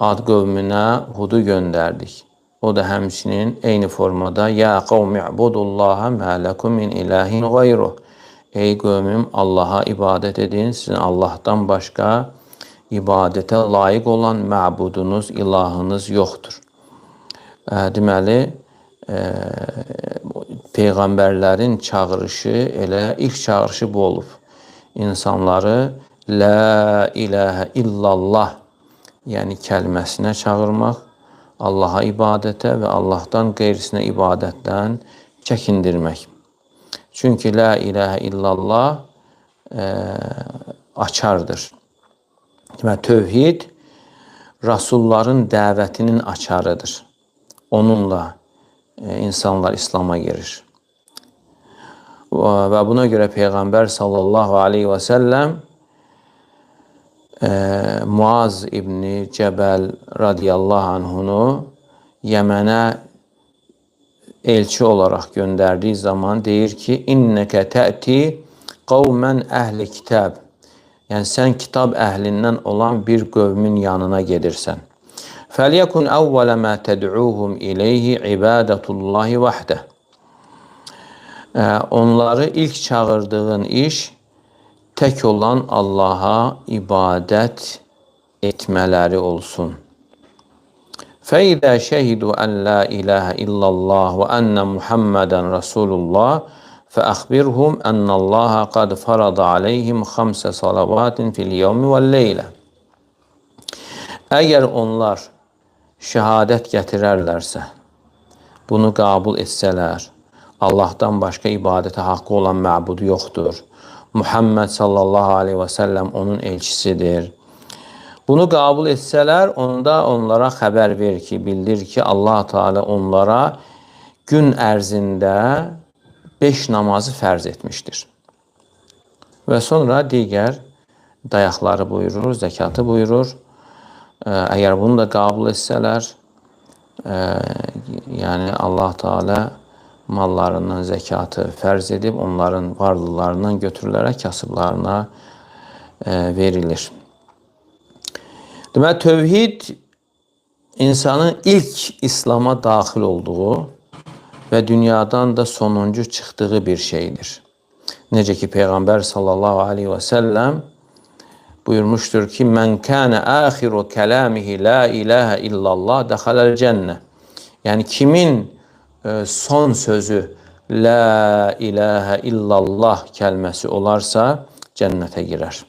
Ad qövminə Hudu göndərdik. O da həmçinin eyni formada Ya qavmi ibudullaha mə ləkum min ilahin qeyruh. Ey qövmüm, Allaha ibadət edin. Sizin Allahdan başqa ibadətə layiq olan məbudunuz, ilahınız yoxdur. Deməli, peyğəmbərlərin çağırışı elə ilk çağırışı bu olub. İnsanları La ilahə illallah, yəni kəlməsinə çağırmaq, Allaha ibadətə və Allahdan qeyrisinə ibadətdən çəkindirmək. Çünki La ilahə illallah açardır. Deməli, tövhid rasulların dəvətinin açarıdır. Onunla insanlar İslam'a girir. Və buna görə Peyğəmbər sallallahu aleyhi və səlləm Muaz İbni Cəbəl radiyallahu anhunu Yəmənə elçi olaraq göndərdiyi zaman deyir ki, İnnəkə tə'ti qavmən əhli kitab. Yəni, sən kitab əhlindən olan bir qövmin yanına gedirsən. Fəliyəkun əvvələ mə təd'uhum ileyhi ibadətullahi vəhdəh. Onları ilk çağırdığın iş tək olan Allaha ibadət etmələri olsun. Fəidə şəhidu ən la ilahə illallah və ənə Muhammədən Rasulullah fəəxbirhum ənəllaha qad farada aleyhim xamsə salavatin fil yevmi və leylə. Əgər onlar şəhadət gətirərlərsə, bunu qəbul etsələr, Allahdan başqa ibadətə haqqı olan məbud yoxdur. Muhammed sallallahu aleyhi və səlləm onun elçisidir. Bunu qəbul etsələr, onda onlara xəbər ver ki, bildir ki, Allah Teala onlara gün ərzində 5 namazı fərz etmişdir. Və sonra digər dayaqları buyurur, zəkatı buyurur. Əgər bunu da qəbul etsələr, yəni Allah Teala mallarından zəkatı fərz edib, onların varlılarından götürülərək kasıblarına verilir. Deməli, tövhid insanın ilk İslam'a daxil olduğu və dünyadan da sonuncu çıxdığı bir şeydir. Necə ki, Peyğəmbər sallallahu aleyhi və səlləm buyurmuşdur ki, Mən kənə əxiru kələmihi la ilahə illallah dəxələl cənnə. Yəni, kimin son sözü la ilahə illallah kəlməsi olarsa, cənnətə girər.